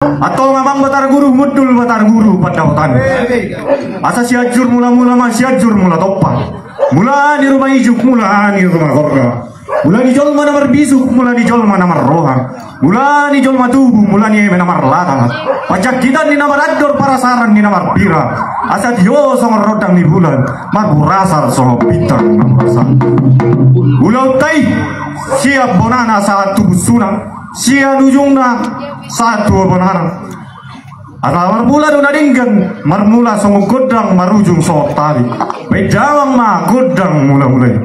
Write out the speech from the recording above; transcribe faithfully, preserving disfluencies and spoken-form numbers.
Antong amang Batara Guru, mundul Batara Guru pandapotan. Asa Sianjur Mula-mula ma Sianjur Mula Tompa. Mula ni ruma ijuk, mula ni ruma gorga. Mula ni jolma na marbisuk, mula ni jolma na marroha. Mula ni jolma tubu, mula ni eme na marlata. Panjangkitan ni na marandor, parasaran ni na marpira. Asa tio songon rondang ni bulan, marburasar songon bintang na burasa. Ulaonta i, sian bonana sahat tu busuna, sian ujungna sahat tu bonana. Asa marmula do na denggan, marmula songon gondang, marujung songon tabi. Baen damang ma gondang mula-mula i.